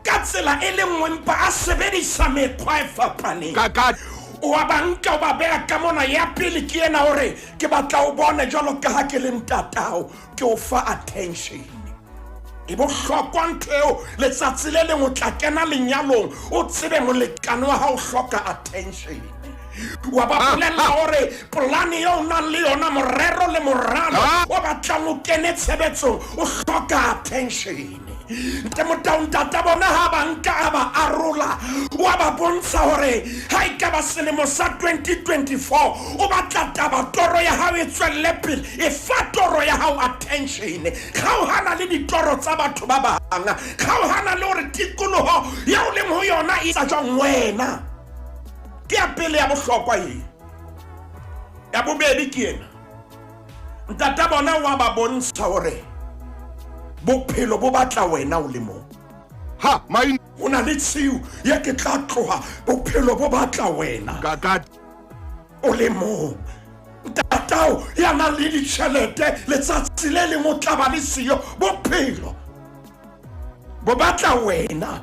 ka tsela e le nngwe, empa a sebedisa mekgwa e fapaneng. Kakate. O a ba nka, o ba beha ka mona. Ya pele ke ena, hore ke batla o bone jwalo ka ha ke le ntatao, ke o fa attention. E bohlokwa ntho eo. Letsatsi le leng o tla kena lenyalong, o tsebe molekane wa hao hloka attention. Wa ba bolella hore polane eo o nang le yona, morero le moralo o batlang o kene tshebetsong, o hloka attention. Nte Motao, ntata bona ha ba nka a ba arola, wa ba bontsha hore ha e ka ba selemo sa 2024 o batla taba toro ya hao e tswelle pele, e fa toro ya hao attention. Kgaohana le ditoro tsa batho ba bang, kgaohana le hore tikoloho eo leng ho yona e tsa jwang wena. Ke ya pele ya bohlokwa e. Ya bobedi ke ena, ntata bona wa ba bontsha hore bophelo bo batla wena o le mong. Ha maine. Ho na le tshiu ye ke tla tloha, bophelo bo batla wena Kakate. o le mong. Ntatao ya nang le ditjhelete, letsatsi le leng o tla ba le siyo. Bophelo bo batla wena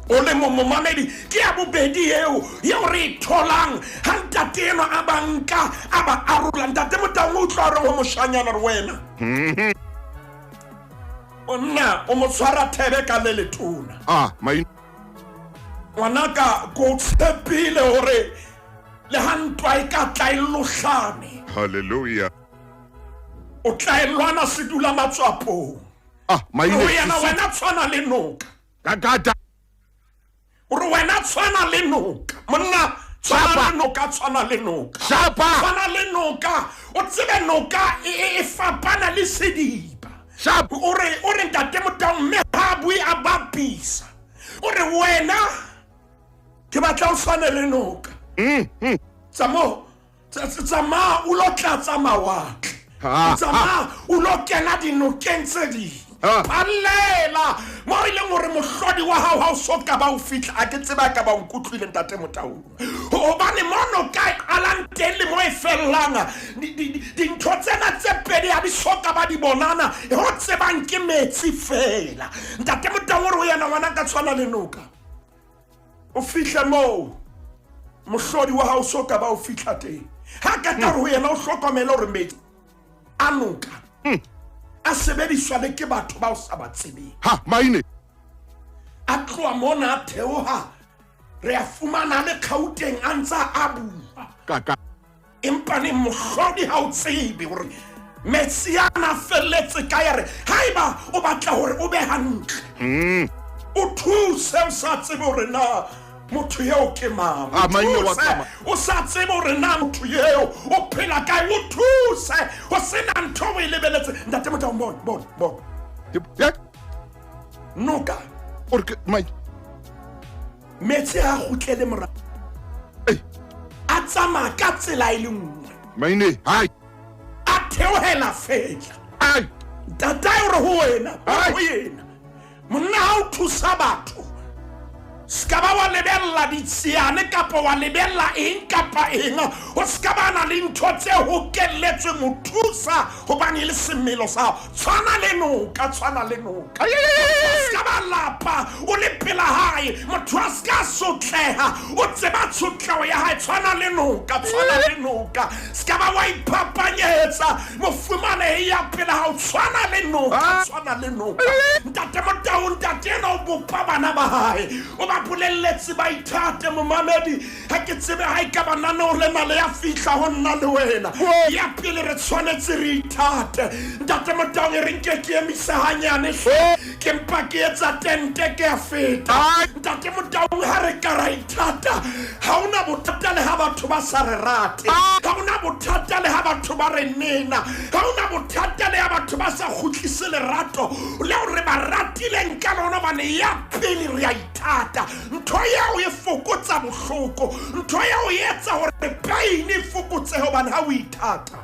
o le mong, momamedi. Ke ya bobedi eo eo re e tholang ha ntate enwa a ba nka a ba arola. Ntate Motaung, o utlwa gore go moshanyana re wena monna o mo tshwara thebe ka le letona. Ah, maine. Ngwanaka, ko o tshepile hore le ha ntwa e ka tla e lohlane, Hallelujah. o tla e lwana sedula matswapong. Ah, maine. Gore yena wena tshwana le noka. Kakata. Gore wena tshwana le noka, monna, tshwana le noka, tshwana le noka. Shapa. Tshwana le noka, o tsebe noka e fapana le sediba. Shapa. O re ntate Motaung, mme ha a bue a bapisa, o re wena ke batla o tshwane le noka. Tsamo tsamaya o lo tlatsa mawatle, tsamaya o lo kena dinokeng tse ding, phallela mo e leng gore mohlodi wa gago ga o so ka ba o fitlha. A ke tseba ka ba o nkutlwile, ntate Motaung, gobane mo noka e qalang teng le mo e fellang, dintho tsena tse pedi ga di so ka ba di bonana. Go tsebang ke metsi fela. Ntate Motaung ore ho yena, ngwana ka, tshwana le noka, o fihle moo mohlodi wa hao so ka ba o fitlha teng. Ha ka ka re ho yena o hlokomele hore metsi a noka a sebediswa le ke batho ba o sa ba tsebeng. Ha maine. A tloha mona a theoha, re a fumana le Gauteng a ntsa a bua. Kaka. Empa neng mohlodi ha o tsebe hore metsi ana a felletse ka ya re haeba o batla hore o be hantle, o thuse o sa tsebe hore na motho eo ke mang. Ah, maine wa Thuse tsamaya. o sa tsebe hore na motho eo o phela kae, o thuse ho sena ntho o e lebeletse. Ntate Motaung, bona, bona, bona. Ya. Noka. O re ke maine. Metsi a kgutlele mora, Ei. a tsamaya ka tsela e le nngwe. Maine hai. A theohela fela. Ai. Ntatae o re ho wena, o re Ai. ho yena, monna, ha o thusa batho, se ka ba wa lebella ditsiane kapa wa lebella eng kapa eng. O se ka ba na le ntho tse hokelletsweng ho thusa hobane e le semelo sa hao. Tshwana le noka, tshwana le noka. O se ka ba lapa o le pela hae, motho a se ka sotleha, o tseba tshotleho ya hae. Tshwana le noka, tshwana le noka. Se ka ba wa iphapanyetsa mofumanehi ya pela hao. Tshwana le noka, tshwana le noka. Ntate Motao, ntate ena o bopa bana ba hae, o ba bolelletse ba ithate. Momamedi, ha ke tsebe ha e ka ba naneo lena le ya fihla ho nna le wena. Ya pele, re tshwanetse re ithate. Ntate Motaung, e re nke ke emise hanyane hle. Ke mpa ke etsa tente ke a feta. Ntate Motau, ha re ka ra ithata, ha ona bothata le ha batho ba sa re rate. Ha ona bothata le ha batho ba re nena. Ha ona bothata le ha batho ba sa kgutlise lerato leo re ba ratileng ka lona, hobane ya pele re a ithata. Ntho eo e fokotsa bohloko, ntho eo e etsa hore pain e fokotsehe, hobane ha o ithata.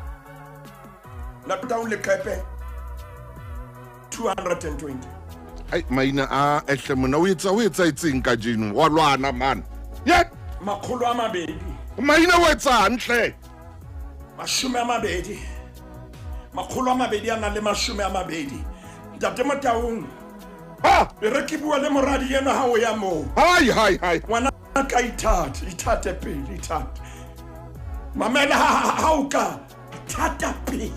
Ntate leqepe 220. Ai, maina a ehle mona o etsa o etsaetseng kajeno wa lwana man ye 200. Maina o etsang hle? 20, 220. Ntate Motaung, ha e re ke bua le moradi ena ha o ya moo. Hai hai hai. Ngwana ka ithate, ithate pele, ithate. Mamela, ha o ka ithata pele,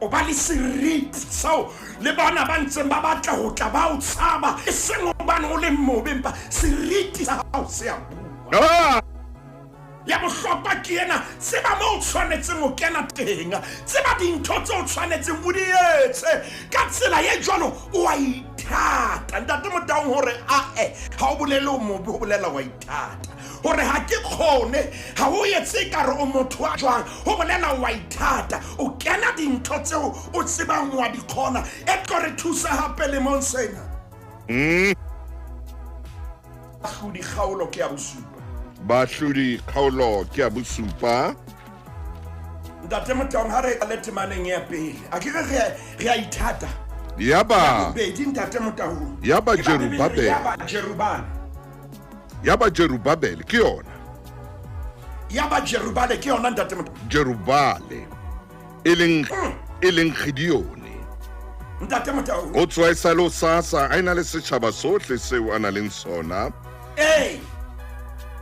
o ba le seriti seo le bona ba ntseng ba batla ho tla ba o tshaba, e seng hobane o le mobe, empa seriti sa hao se a bua. Ya bohlokwa ke ena, tseba mo o tshwanetseng ho kena teng, tseba dintho tse o tshwanetseng o di etse ka tsela e jwalo, o a ithata. Ntate Motaung, hore ae ha o bolele o mobe, ho bolela wa ithata. Hore ha ke kgone, ha o etse ekare o motho wa jwang, ho bolela wa ithata. O kena dintho tseo o tsebang wa di kgona. E tlo re thusa hape lemong sena. Bahlodi kgaolo ke ya bosupa. Bahlodi kgaolo ke ya bosupa. Ntate Motaung, ha re le temaneng ya pele, a ke re re a ithata. Yaba bobedi, ntate Motaung. Yaba E ba Bibele re Jerubabele. Yaba Jerubale. Yaba Jerubabele ke yona. Yaba Jerubale ke yona, ntate Motaung. Jerubale e leng e leng Gideone. Ntate Motaung. O tswa e sa le o sasa a ena le setjhaba sohle seo a nang leng sona,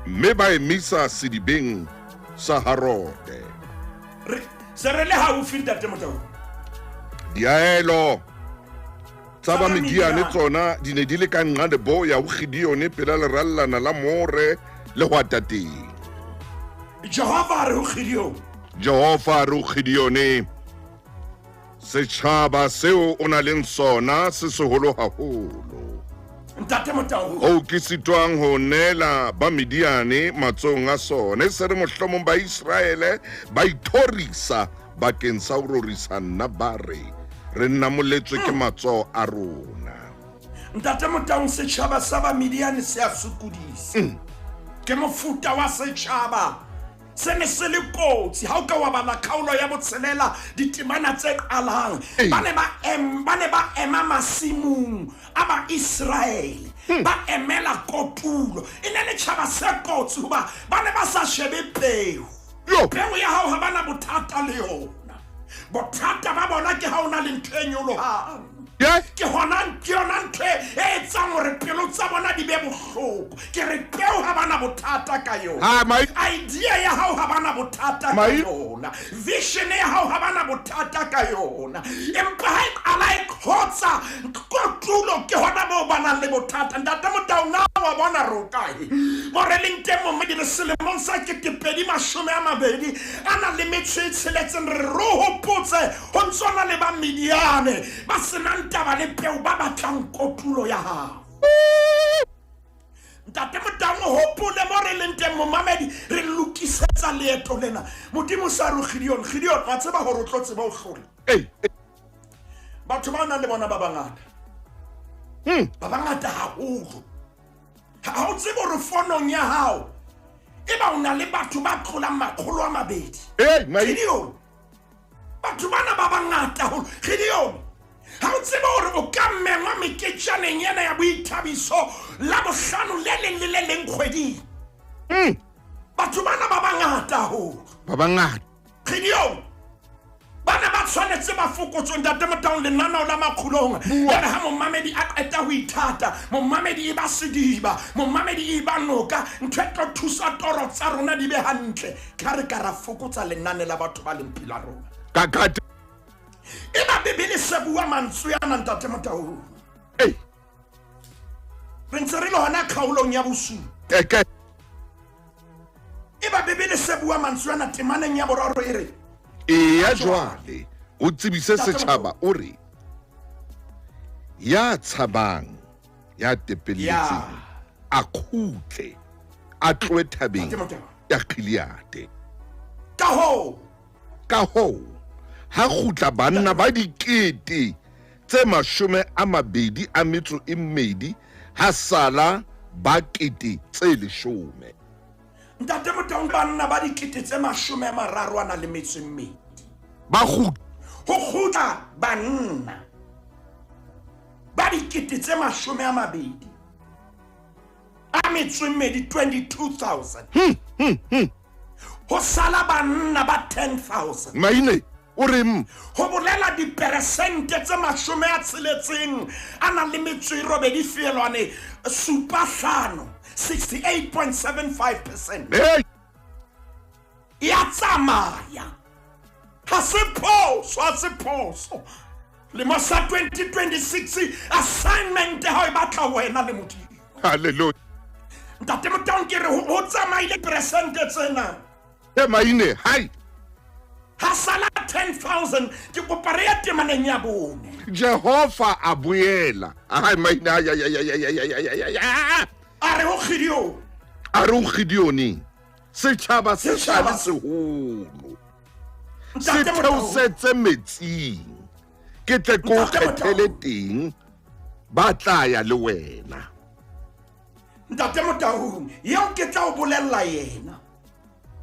mme ba emisa sedibeng sa Harode. Re se re le haufi, ntate Motaung. Diaelo tsa Tsa ba Midiane Bamidiane. Tsona di ne di le ka nqa leboya ho Gideone pela lerallana la More le hwatateng. Jehova a re ho Gideon. Jehova a re ho Gideone, setjhaba seo o nang leng sona se seholo haholo. Ntate Motaung. O ke sitwang ho neela ba Midiane matsohong a sona, e se re mohlomong ba Iseraele ba ithorisa bakeng sa ho rorisa nna, ba re re namoletswe ke matsoho a rona. Ntate Motaung, setjhaba sa Bamidiane se a sokodisa. Ke mofuta wa setjhaba se ne se le kotsi. Ha o ka wa bala kgaolo ya botshelela, ditemana tse qalang, ba ne ba ema masimong a Baiseraele, ba emela kotulo. E ne le tjhaba se kotsi hoba ba ne ba sa shebe peo. Yo. Peo ya hao ha bana bothata le yona. Bothata ba bona ke ha o na le ntho e nyolohang. Ke hona, ke yona ntho e etsang hore pelo tsa bona di be bohloko. Ke re peo ha bana bothata ka yona. Ha, Idea ya hao ha bana bothata ka yona. Vision ya hao ha bana bothata ka yona. Empa ha e qala e qhotsa kotulo, ke hona moo ba nang le bothata. Ntate Motau, na wa bona re o kae? Mo re leng teng momedi, re selemong sa 2026, re re o hopotse ho ntso na le ba Midiane ba senang taba le peo, ba batlang kotulo ya hao. Ntate Motau, o hopole mo re leng teng momamedi, re lokisetsa leeto lena. Modimo sa re Gideon, Gideon, wa tseba hore o tlo tseba o hlola. Batho ba nang le bona ba bangata. Ba bangata haholo. Ha o tsebe hore fonong ya hao e ba o na le batho ba tlolang 200. Gideon, batho bana ba bangata haholo. Gideon, ha o tsebe hore o ka mengwa meketjaneng ena ya boithabiso la bohlano le leng le le leng kgweding. Batho bana ba bangata haholo. Ba bangata. Gideon, bana ba tshwanetse ba fokotswe. Ntate Motaung, lenaneo la Makgulong Bua. ere ha momamedi a qeta ho ithata, momamedi e ba sediba, momamedi e ba noka, ntho e tlo thusa toro tsa rona di be hantle, ke ha re ka ra fokotsa lenane la batho ba leng pela rona. Ka ka E ba Bibele se bua mantswe ana, ntate Motaung. Re ntse re le hona kgaolong ya bosupa. Eke. E ba Bibele se bua mantswe ana temaneng ya boraro, e re Eya jwale o tsebise Ntate setjhaba, o re Ya tshabang ya tepelletseng a kgutle a tlohe thabeng ya Gileade. Ka Ka hoo ha kgutla banna ba 22,000, ha sala ba 10,000. Ntate Motaung, banna ba 32,000 ba kgutla. Ho kgutla banna ba 22,000, 22,000. Ho sala banna ba 10,000. Maine o reng? Ho bolela diperesente tse 68,75, 68.75%. Hey! Ya tsamaya. Ha se phoso, ha se phoso. Lemo sa 2026 assignment ha e batla wena le Modimo. Hallelujah. Ntate Motaung, ke re ho tsamaile peresente tsena. E maine, hai. Ha sala 10,000, ke kopa re ya temaneng ya bone. Jehova a boela. Ai maine, ai ai ai ai ai ai ai ai. A re ho Gideon. A re ho Gideon. Setjhaba se sale seholo. Se theosetse metsing. Ke tle ke o kgethele teng ba tla ya le wena. Ntate Motaung, eo ke tla o bolella yena.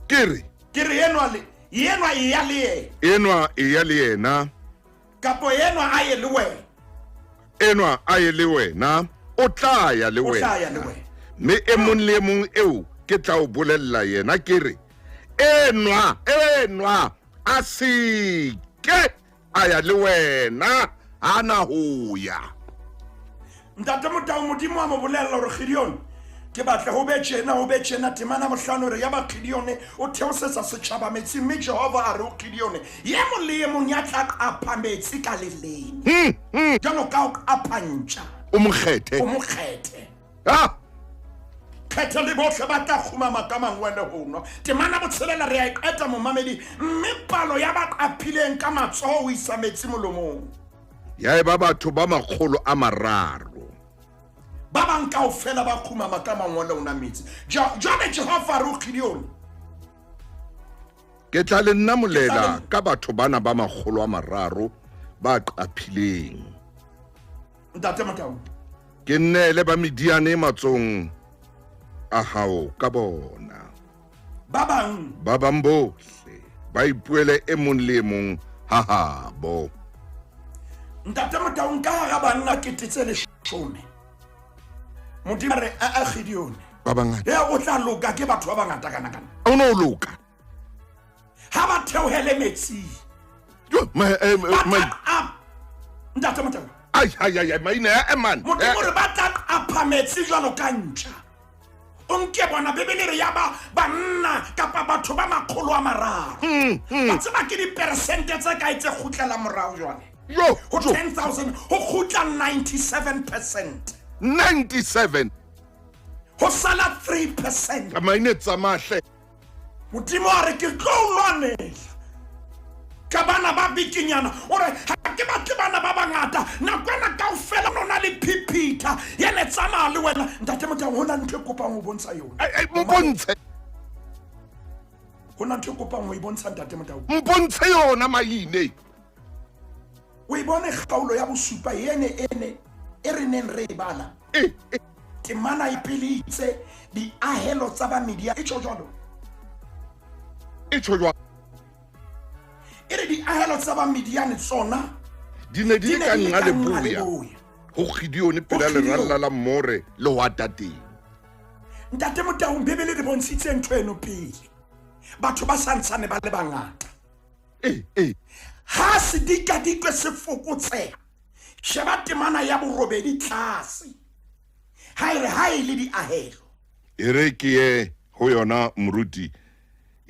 Ke re enwa le enwa e ya le yena. Enwa e ya le yena. Kapo enwa a ye le wena. Enwa a ye le wena, o tla ya le wena. O tla ya le wena. Mme e mong le e mong eo ke tla o bolella yena ke re enwa enwa a se ke a ya le wena, ha na ho ya. Ntate Motaung, Modimo a mo bolella hore Gideon, ke batla ho be tjena, ho be tjena. Temana bohlano re ya ba Gideon o theosetsa setjhaba metsi, mme Jehova a re ho Gideon, ye mong le ye mong ya tla qapha metsi ka leleme jwalo ka o qapha ntja, o mo kgethe, o mo kgethe. Ah! Kgethe le bohle ba tla kgumama ka mangwele ho nwa. Temana botshelela re a e qeta momamedi, mme palo ya ba qaphileng ka matsoho ho isa metsi molomong ya eba batho ba 300. Ba bang kaofela ba kgumama ka mangwele ho nwa metsi. Jwale Jehova re ho Gideon, ke tla le nna molela ka batho bana ba 300 ba qaphileng. Ntate Motaung, ke nneele ba Midiane matsong a hao ka bona. Ba bang ba bang bohle ba ipuele e mong le e mong ha habo. Ntate Motaung, ka hara banna 10,000, Modimo a re a Gideon, ba bangata e o tla loka ke batho ba bangata kana kana. O no loka. Ha ba theohele metsing. Jo, ma Ntate Motaung. Ai ai ai maine a man. Modimo re ba tla qapha metsi jwalo ka ntja. O nke bona Bibele re ya ba banna kapa batho ba 300. Ba tseba ke diperesente tse kae tse kgutlela morao jwale? Yo, ho 10,000 ho kgutla 97%. 97. Ho sala 3%. Maine tsamahle. Modimo a re ke tlo lwanela ka bana ba bikinyana. O re ha ke batle bana ba bangata, nako ena kaofela o na le phiphitha ya ne tsamaya le wena. Ntate Motaung, ho na ntho e kopang ho bontsha yona. Mpontshe. Ho na ntho e kopang ho e bontsha Ntate Motaung. Mpontshe yona maine. O e bone kgaolo ya bosupa ene ene e re neng re e bala. Temana e pele itse diahelo tsa ba Media e tjho jwalo. E tjho jwalo. E re diahelo tsa ba Midiane tsona di ne di le ka nqa leboya ho Gideone pela leralla la More le hwatateng. Ntate Motaung, Bibele re bontshitse ntho eno pele. Batho ba santsane ba le bangata. Ha sedikadikwe se fokotseha, sheba temana ya borobedi tlase. Ha e re ha e le diahelo. E re ke ye ho yona moruti.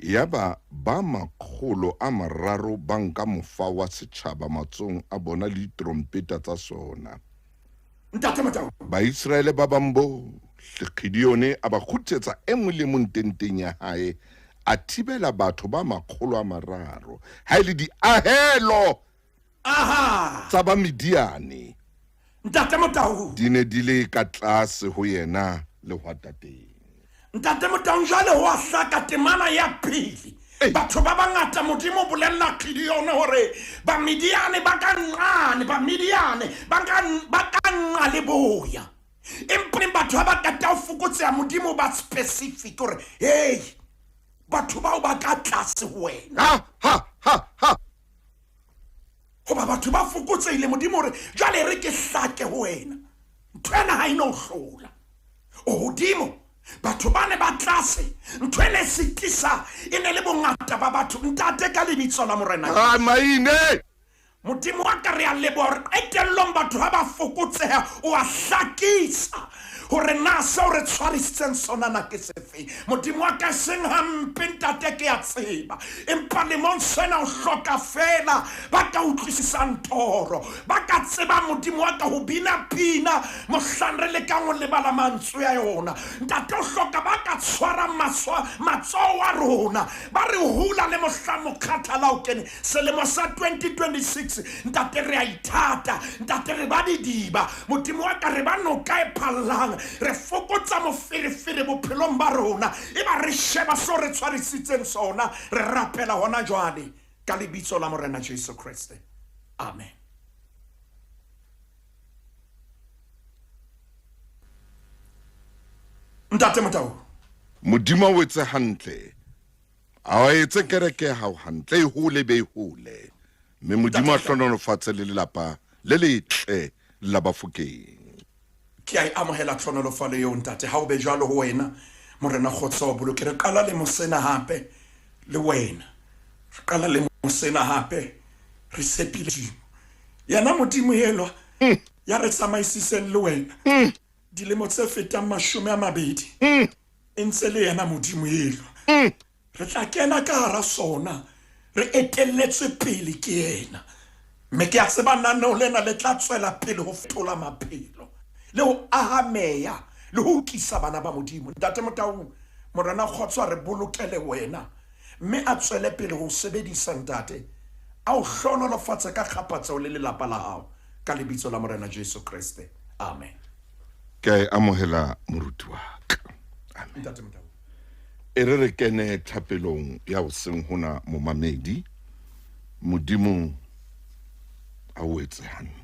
Yaba ba 300 ba nka mofa wa setjhaba matsong a bona le ditrompeta tsa sona. Ntate Motaung. Baiseraele ba bang bohle Gideone a ba kgutsetsa e mong le mong tenteng ya hae, a thibela batho ba 300. Ha e le diahelo Aha. tsa ba Midiane. Ntate Motau, Di ne di le ka tlase ho yena lehwatateng. Ntate Motau, jwale ho a hlaka temana ya pele. Batho ba bangata Modimo o bolella Gideon hore Bamidiane ba ka nqane, Bamidiane ba ka nqa leboya. Empa batho ha ba qeta ho fokotseha, Modimo ba specific hore hey, batho bao ba ka tlase ho wena. Ha ha ha ha. Hoba batho ba fokotsehile, Modimo hore jwale re ke hlake ho wena. Ntho ena ha e no hlola. O hodimo, batho ba ne ba tlase, ntho e ne sitisa e ne le bongata ba batho. Ntate, ka lebitso la Morena. Ha maine. Modimo wa ka, re a leboha hore qetellong batho ha ba fokotseha, o a hlakisa hore na seo re tshwarisitseng sona na ke sefe. Modimo wa ka, seng hampe ntate, ke a tseba, empa lemong sena o hloka fela ba ka utlwisisang toro, ba ka tseba Modimo wa ka ho bina pina mohlang re lekang ho lebala mantswe a yona. Ntate, o hloka ba ka tshwarang matsoho a rona, ba re hula le mohlang mokgathala o kene. Selemo sa 2026, ntate, re a ithata. Ntate, re ba didiba. Modimo wa ka, re ba noka e phallang, re fokotsa moferefere bophelong ba rona, e ba re sheba seo re tshwarisitseng sona. Re rapela hona jwale ka lebitso la Morena Jesu Kreste, amen. Ntate Motau, Modimo o etse hantle, a etse kereke ya hao hantle, e hole be e hole, mme Modimo a hlohonolofatse le lelapa le letle la Bafokeng. Ke a e amohela tlhonolofalo eo, ntate. Ha o be jwalo ho wena, Morena kgotso o boloke. Re qala lemo sena hape le wena, re qala lemo sena hape re tshepile Modimo, yena Modimo elwa ya re tsamaisiseng le wena dilemo tse fetang 20, e ntse le yena Modimo elwa. Re tla kena ka hara sona re etelletswe pele ke yena, mme ke a tseba naneo lena le tla tswela pele ho fetola maphelo le ho aha meya le ho tlisa bana ba Modimo. Ntate Motaung, Morena kgotso a re bolokele wena, mme a tswele pele ho sebedisa ntate, a o hlohonolofatse ka kgaphatseho le lelapa la hao, ka lebitso la Morena Jesu Kreste, amen. Ke a e amohela moruti wa ka. Amen. Ntate Motaung, E re re kene thapelong ya hoseng hona, momamedi. Modimo a o etse hantle.